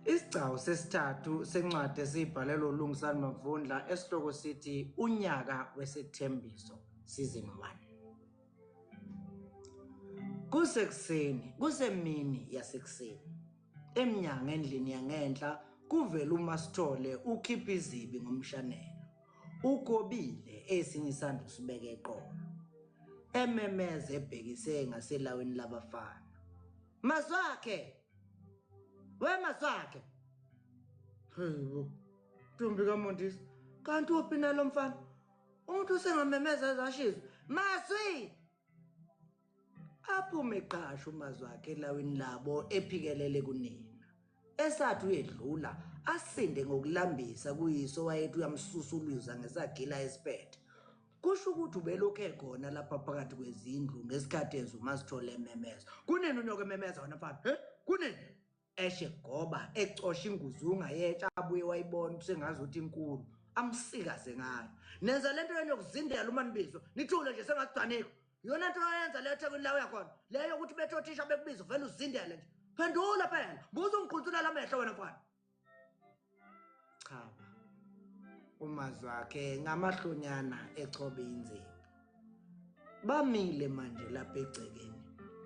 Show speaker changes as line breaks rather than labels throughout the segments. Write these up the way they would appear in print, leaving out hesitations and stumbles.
Isigcawu sesithathu sencwadi esiyibhalelwe uLungisani Mavundla esihloko sithi Unyaka Wesethembiso Season 1. Kusekuseni, kusemini yasekuseni. Emnyango endlini yangenhla kuvela uMaSithole ukhipha izibi ngomshanelo. Ugobile esinye isandla usibeke eqolo. Ememeza ebhekise ngaselawini labafana. Mazwakhe! We Mazwakhe! Hayibo. Ntombi kaMondisi, kanti uphi nalo mfana? Umuntu usengamemeza ezashizwe. Mazwi! Aphume qasha uMazwakhe elawini labo ephikelele kunina. Esathi uyedlula asinde ngokulambisa kuyise owayethi uyamsusuluza ngesagila esiphethe. Kusho ukuthi ubelokhu ekhona lapha phakathi kwezindlu ngesikhathi ezwa uMaSithole ememeza. Kunini unyoko ememeza wena mfana? He? Kunini? Eshe goba ecosha inguzunga yetsha abuye wayibona kusengazi ukuthi inkulu. Amsikaze ngayo. Nenza lento yenu yokuzindela uma nibizwa. Nithule nje sengathi danikho. Iyona nto oyenza leyo eThekwini la uyakhona. Leyo ukuthi bethe othisha bekubiza uvele uzindele nje. Phendula phela. Mbuzo ungiqhunsula amehlo wena mfana. Cha. Umazwakhe ngamahlonyana echobe inzipho. Bamile manje lapha egcekeni.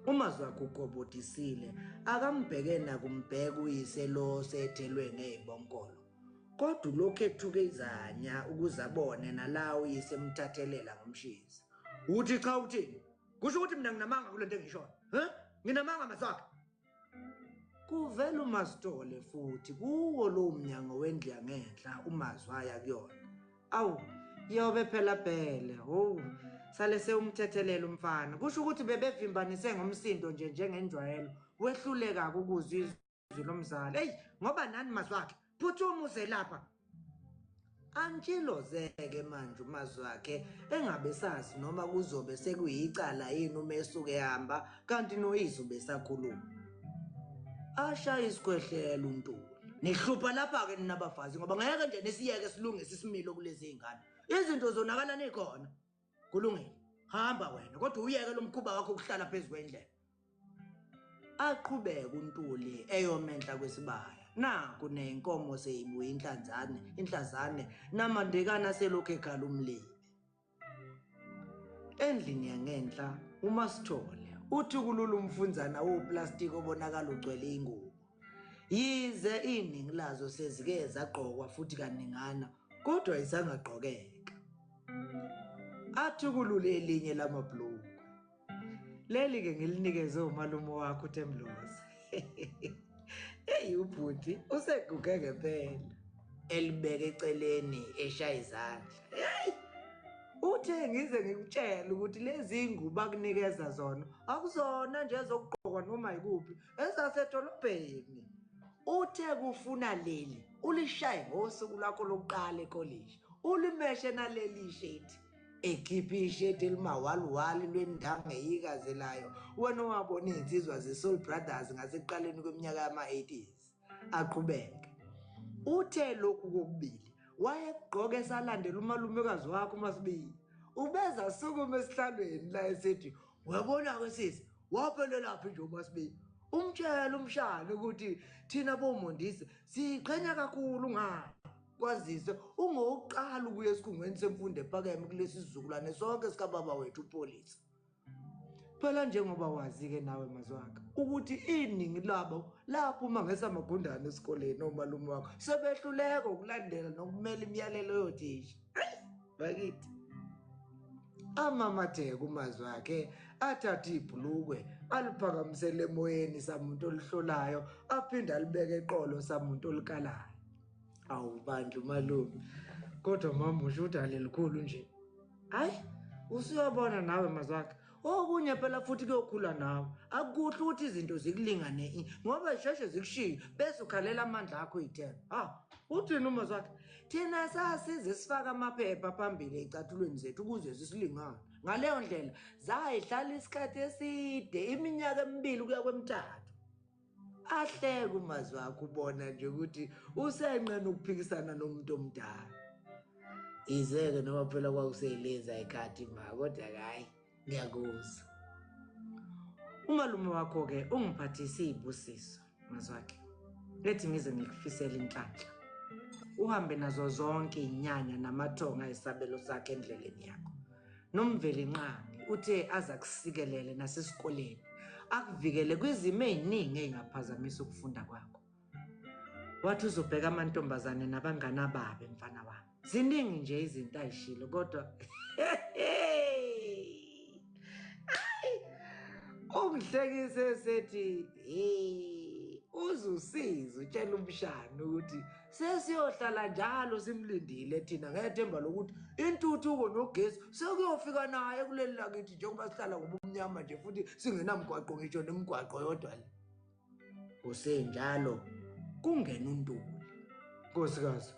Umazwakhe ugobodisile akambheke nakumbheka uyise lo sethelwe ngezibonkolo. Kodwa ulokhu ethuke izanya ukuze abone nala uyise emthathelela ngomshiza. Uthi cha uthini? Kusho ukuthi mina nginamanga kule nto engishoyo. He? Nginamanga masakhe. Kuvela uMasitole futhi kuwo lowo mnyango wendlu yangenhla umazwi aya kuyona. Awu, yobe phela bhele. Ho, sale sewumthethelela umfana. Kusho ukuthi bebevimbanise ngomsindo nje njengenjwayelo. Wehluleka ukuzwa izwi lomzali. Eyi, ngoba nani mazwakhe, phuthuma uze lapha. Antshilozeke manje uMazwakhe engabe sazi noma kuzobe sekuyicala yini uma esuke ehamba kanti noyise ubesakhuluma. Ashaya isikhwehlela uNtuli. Nihlupha lapha-ke nina bafazi ngoba ngeke nje nisiyeke silungise isimilo kulezi zingane. Izinto zonakala nikhona. Kulungile. Hamba wena kodwa uyeke lo mkhuba wakho ukuhlala phezu kwendlela. Aqhubeke uNtuli eyomenhla kwesibaya. Naku nenkomo seyibuya inhlanzane, inhlazane namandekana selokhu ekhala umlibe. Endlini yangenhla uMaSithole uthi kulula umfunzana woplastiki obonakala ugcwele ingubo. Yize iningi lazo sezike zagqokwa futhi kaningana kodwa isangagqokeka. Athi kulule elinye lamabhulukwe. Leli ke ngilinikeze umalume wakho uThemlozi. Hey ubhuti useguge ngempela. Elibeke eceleni eshaya izandla. Hey! Uthe ngize ngikutshele ukuthi lezi ngubo akunikeza zona akuzona nje ezokugqokwa noma yikuphi ezasedolobheni. Uthe kufuna leli ulishaye ngosuku lwakho lokuqala ekolishi ulimeshe naleli sheti. Ekhipha isheti elimawaliwali lwendanga eyikaze layo wena owabona iy'nsizwa ze-Soul Brothers ngasekuqaleni kweminyaka yama-80s. Aqhubeke. Uthe lokhu kokubili wayekugqoka esalandela umalumekazi wakho uMasibiya. Ubeza sukuma esihlalweni la esithi uyabona-ke sisi waphelelaphi nje uMasibiya. Umtshela umshana ukuthi thina boMondisi siyiqhenya kakhulu ngayo. Kwazise ungowokuqala ukuya esikhungweni semfundo ephakeme kulesi sizukulwane sonke sikababa wethu uPolisa. Phela njengoba wazi-ke nawe Mazwakhe ukuthi iningi labo laphuma ngesamagundane esikoleni omalume wakho sebehluleka ukulandela nokumela imiyalelo yothisha. Bakithi amamatheke umazwi akhe athathe ibhulukwe aliphakamisele emoyeni samuntu olihlolayo aphinde alibeke eqolo samuntu olikalayo. Awu bandla umalume. Kodwa mama usho ukuthi alelikhulu nje. Hayi, usuyabona nawe mazwakhe. Okunye phela futhi kuyokhula nawe. Akukuhle ukuthi izinto zikulingane ngoba zisheshe zikushiye bese ukhalela amandla akho uyithemba. Ha, uthini umazwakhe? Thina sasize sifaka amaphepha phambili ezicathulweni zethu ukuze zisilingane. Ngaleyo ndlela zayihlala isikhathi eside iminyaka emibili kuya kwemithathu. Ahleke umazwi wakho ubona nje ukuthi usenqena ukuphikisana nomuntu omdala. Ize-ke noma phela kwakuseyilezi ayikhathi ma kodwa hhayi ngiyakuzwa. Umalume wakho-ke ungiphathise iy'busiso mazwakhe. Lethi ngize ngikufisele inhlanhla. Uhambe nazo zonke izinyanya namathonga esabelo sakhe endleleni yakho. NoMvelinqangi uthe aze akusikelele nasesikoleni, akuvikele kwizimo eziningi ezingaphazamisa ukufunda kwakho. Wathi uzobheka amantombazane nabangani ababi mfana wami. Ziningi nje izinto ayishilo kodwa ungihlekise sethi hey uzusiza utshela umshana ukuthi sesiyohlala njalo simlindile thina ngethemba lokuthi intuthuko nogesi sekuyofika naye kuleli lakithi njengoba sihlala ngobumnyama nje futhi singenamgwaqo ngisho nemigwaqo yodwa le. Kusenjalo kungena uNtuli.
Nkosikazi,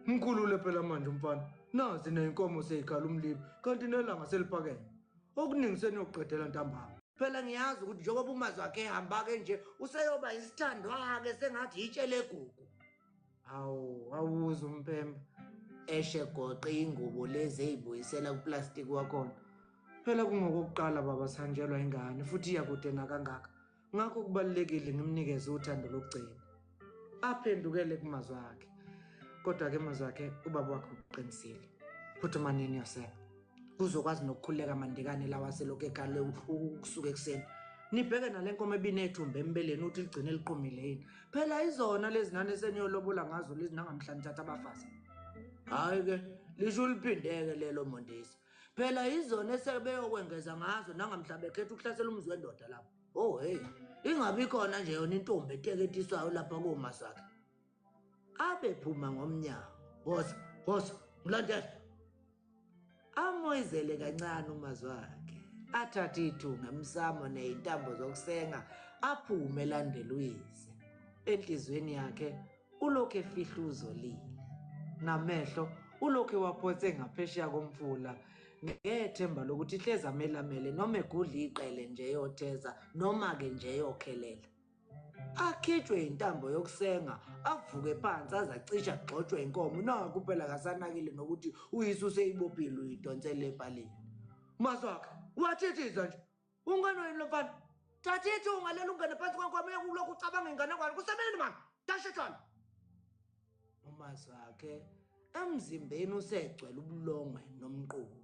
mkhulule phela manje umfana. Nazi nezinkomo seyikhala umlibo kanti nelanga seliphakeme. Okuningi seniyokuqedela ntambama.
Phela ngiyazi ukuthi njengoba umazi wakhe ehamba-ke nje useyoba isithandwa-ke sengathi yitshe legugu. Hawu, awuze umpemba. Eshe goqe ingubo lezi eyibuyisela kuplastiki wakhona.
Phela kungokokuqala baba sihanjelwa ingane futhi iyakude nakangaka. Ngakho kubalulekile ngimnikeze uthando lokugcina. Aphendukele kumazwi akhe. Kodwa-ke mazwi akhe ubaba wakhe uqinisile.
Phuthuma nini yosenga. Kuzokwazi nokukhululeka mandikane lawa selokhu ekhale ukusuka ekuseni.
Nibheke nale nkomo ebinethumba embeleni uthi ligcine liqhumile yini. Phela izona lezi nani eseniyolobola ngazo lezi nangamhla nithatha abafazi.
Hhayi-ke lisho uliphindeke lelo Mondisa. Phela izona esebeyokwengeza ngazo nangamhla bekhetha ukuhlasela umuzi wendoda lapho. Oh hey, ingabi khona nje yona intombi eteketiswayo lapha komasakhe. Abephuma ngomnyango. Woza, woza, mlandela. Amoyizele kancane umazwi wakhe. Athathe ithunga emsamo nezintambo zokusenga aphume elandela uyise. Enhlizweni yakhe ulokhu efihla uzolile.
Namehlo ulokhu ewaphonse ngaphesheya komfula
ngethemba lokuthi hleze amelamele noma egudla iqele nje yotheza noma-ke nje yokhelela. Akhitshwe intambo yokusenga avuke phansi aze acishe agxotshwe inkomo naku phela kasanakile nokuthi uyise useyibophile uyidonsele epalini.
Mazwakhe wathithiza nje ungenwe yini lo mfana?
Thatha ithunga leli ungene phansi kwenkomo uyeke ulokhu ucabanga inganekwane kusemini mani dashetshwana. Umazwakhe emzimbeni usegcwele ubulongwe nomquba.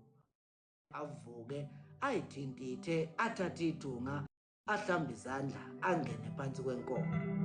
Avuke ayithintithe athathe ithunga ahlambe izandla angene phansi kwenkomo.